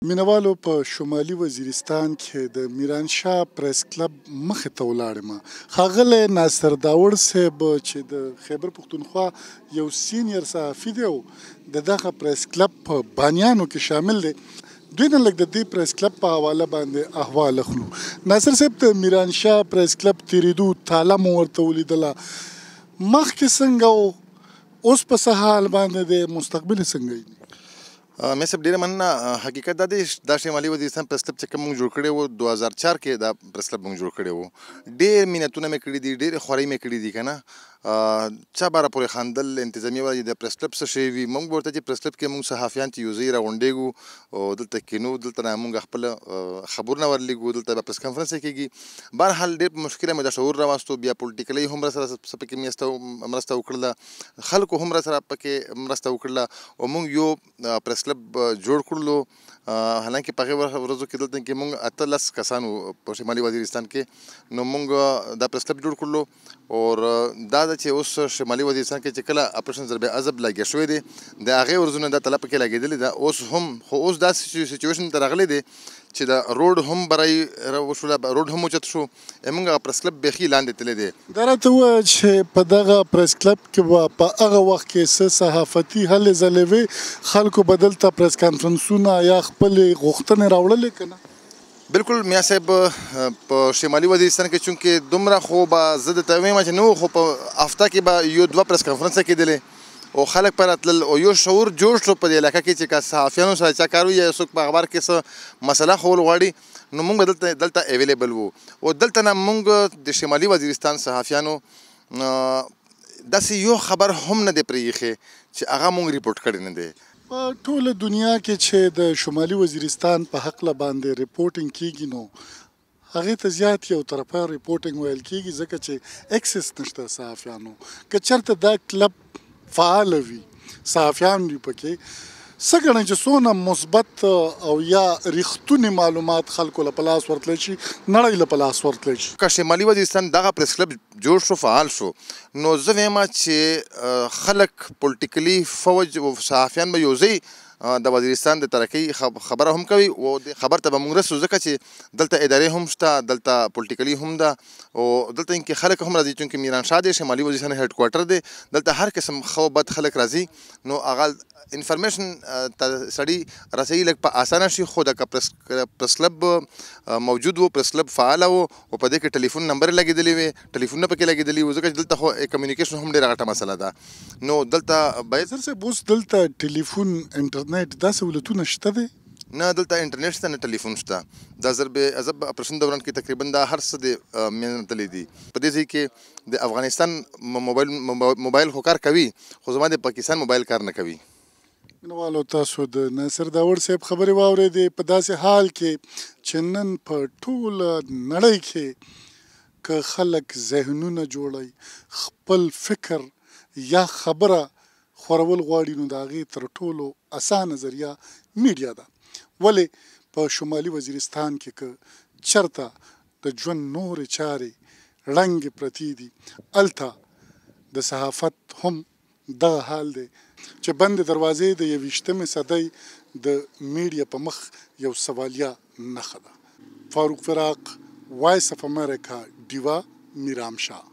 مینوالو په شمالي وزیرستان کې د میرانشاه پریس کلب مخې ته ولاړ یم. ښاغلی ناصر داوړ صاحب چې د خیبر پښتونخوا یو سینیر صحافي دی او د دغه پریس کلب په بانیانو کې شامل دی، دوی نه لږ د دې پریس کلب په حواله باندې احوال اخلو. ناصر صاحب، د میرانشاه پریس کلب تېرېدو، تاله مو ورته ولیدله، مخکې څنګه و، اوس په څه حال باندې دی، مستقبل یې څنګه ویني؟ مې صاحب، ډیره مننه. حقیقت دا دی، دا شمالي وزیرستان پریس کلب چې کوم موږ جوړ کړی وو، 2004 کې دا پریس کلب موږ جوړ کړی وو. ډیر مینتونه مې کړي دي، ډیر خورۍ مې کړي دي که نه. چا به راپورې خندل، انتظامیه وایي د پریس کلب څه شی وي. موږ ورته چې پریس کلب کې موږ صحافیان چې یو ځای راغونډېږو او دلته کښېنو، دلته نه موږ خپل خبرونه ورلېږو، دلته به پریس کانفرنس کېږي. بهرحال ډېر په مشکله مې دا شعور راوستو. بیا پولیټیکلۍ هم راسره څه پکې مرسته وکړله، خلکو هم راسره پکې مرسته وکړله او موږ یو پریس کلب جوړ کړلو. حالانکه په هغې ورځو کې دلته کې موږ 18 کسان وو په شمالي وزیرستان کې. نو موږ دا پریس کلب جوړ کړلو او دا ده چې اوس شمالي وزیرستان کې چې کله اپریشن ضرب عضب لګیا شوی دی، د هغې ورځو نه دا تله پکې لګېدلې ده اوس هم. خو اوس داسې سچویشن ته راغلی دی چې د روډ هم برای وشوله، روډ هم اوچت شو، موږ پریس کلب بیخي لاندې تللی دی. دا راته ووایه چې په دغه پریس کلب کې به په هغه وخت کې څه صحافتي هلې ځلې وې؟ خلکو به دلته پریس کانفرنسونه یا خپلې غوښتنې راوړلې که نه؟ بالکل میا صاحب، په شمالي وزیرستان کې چونکې دومره خو به زه درته وایم چې نه، خو په هفته کې به یو دوه پریس کانفرنس کېدلې او خلک پر راتلل او یو شعور جوړ شو په دې علاقه کې چې که صحافیانو سره چا کار وي یا څوک په اخبار کې څه مسله ښوول غواړي، نو موږ به دلته اویلیبل وو. او دلته نه موږ د شمالي وزیرستان صحافیانو داسې یو خبر هم نه دی پرې ایښی چې هغه موږ ریپورټ کړی نه دی. په ټوله دنیا کې چې د شمالي وزیرستان په هکله باندې reporting کیږي، نو هغې ته زیات یو طرفه reporting ویل کیږي، ځکه چې access نشته صحافیانو. که چېرته دا کلب فعال وي، صحافیان وي پکې، څه ګڼئ چې څونه مثبت او یا رښتوني معلومات خلکو له په لاس ورتلی شي، نړۍ له په لاس ورتلی شي؟ که شمالي وزیرستان دغه پریس کلب جوړ شو، فعال شو، نو زه وایم چې خلک، پولیټیکلي، فوج او صحافیان به یو ځای د وزیرستان د ترقۍ خبره هم کوي او د خبر ته به موږ رسو، ځکه چې دلته ادارې هم شته، دلته پولیټیکلي هم ده او دلته کې خلک هم راځي. چونکې میرانشاه دی، شمالي وزیرستان هیډ کوارټر دی، دلته هر قسم ښه او بد خلک راځي، نو هغه انفارمیشن ته سړی رسوي لږ په اسانه شي. خو د پریس کلب موجود و، پریس کلب فعال و او په دې کې ټلیفون نمبر لګېدلی وي، ټلیفونونه پکې لګېدلي وو، ځکه چې دلته خو کمیونیکیشن هم ډېره غټه مسله ده. نو دلته باید سر صاحب، اوس دلته ټلیفون، انټرنیټ دا سهولتونه شته دی؟ نه دلته انټرنیټ شته، نه ټلیفون شته. د ضرب عضب اپریشن دوران کې تقریبا دا هر څه د منځه تللي دي. په دې ځای کې د افغانستان موبایل خو کار کوي، خو زما د پاکستان موبایل کار نه کوي. مینوالو، تاسو د ناصر داوړ صاحب خبرې واورېدې. په داسې حال کې چې نن په ټوله نړۍ کې که خلک ذهنونه جوړوي، خپل فکر یا خبره خورول غواړي، نو د هغې تر ټولو اسانه ذریعه میډیا ده. ولې په شمالي وزیرستان کې که چرته د ژوند نورې چارې ړنګې پرتې دي، هلته د صحافت هم دغه حال دی چې بندې دروازې د 21مې صدۍ د میډیا په مخ یو سوالیه نښه ده. فاروق فراق، وایس اف امریکا، ډیوه، میرامشاه.